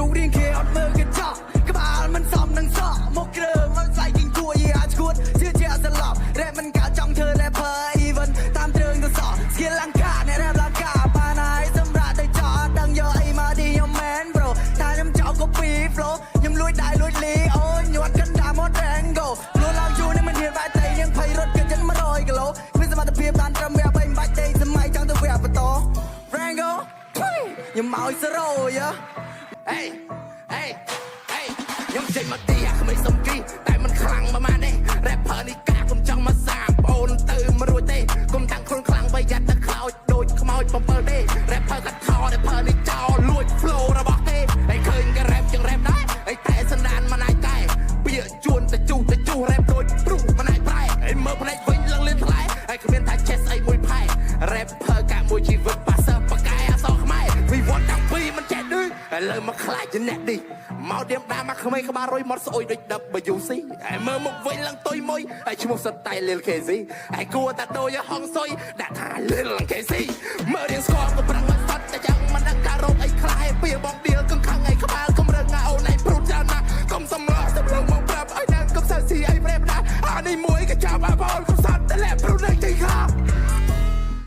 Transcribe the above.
រូបរាងគេអត់មើលកញ្ចក់ក្បាលមិនសមនឹងសក់មកគ្រើងឲ្យស្លៃគីងគួយអាចឈួតជឿជាក់សន្លប់រ៉េបមិនកើតចង់ធ្វើ rapper even តាមទ្រើងទៅសក់ skill លង្កាអ្នក rap លង្កាបានហើយសម្រាប់ទៅចោលដឹងយកអីមកឌីខ្ញុំមែន bro ថាខ្ញុំចោល copy flow ខ្ញុំលួចដៃលួចលីអូញាត់កណ្ដាលមក Rango ខ្លួនឡើងជួនេះមិនហ៊ានបែកត្រីនាងភ័យរត់គិតចិន100គីឡូគ្មានសមត្ថភាពបានត្រឹមវគ្គ3មិនបាច់ទេសម័យចង់ទៅវគ្គបន្ត Rango ខ្ញុំឲ្យសរោយ៉ា អេអេអេខ្ញុំចេញមកទីអាក្មេងសុំគីតែមិនខ្លាំងប្រហែលទេ rapper នេះកាកុំចង់មកសាបអូនទៅមិនរួចទេកុំតាំងខ្លួនខ្លាំងបីយ៉ាត់ទៅខ្លោចដូចខ្មោច7ទេ rapper កាត់ថ rapper នេះចោលលួច flow របស់គេហើយឃើញគេ rap ចឹង rap ដែរហើយតែសន្តានមិនអាចកែពាក្យជួនទៅជុះទៅជុះ rap ដូចព្រុសមិនអាចប្រែហើយមើលផ្នែកវិញឡើងលឿនថ្លែហើយគ្មានថាចេះស្អីមួយផែ rapper កាក់មួយជីវិតប៉ាសើបកែអសរខ្មែរវិវត្តតាំងពីមិនចេះឌឺឥឡូវមកខ្លាចជាអ្នកនេះមកទៀមដាមកក្មេងក្បាលរុយមាត់ស្អុយដូច WC ហើយមើលមុខវិញឡើងតុយមួយហើយឈ្មោះសិតតែលីល KC ហើយគួរតែដូចហងសុយដាក់ថាលីល KC មើលរៀងស្គាល់ក៏ប្រឹងមកសតតែចាំមិនដឹងការរកអីខ្លះហើយពីបងដៀលកឹងខឹងឯក្បាលកំរឹងអូនឯងព្រុតច្រើនណាស់កុំសំឡោះសំឡងមកប្រាប់ឲ្យដឹងកុំសើស៊ីអីប្រេបណាអានេះមួយ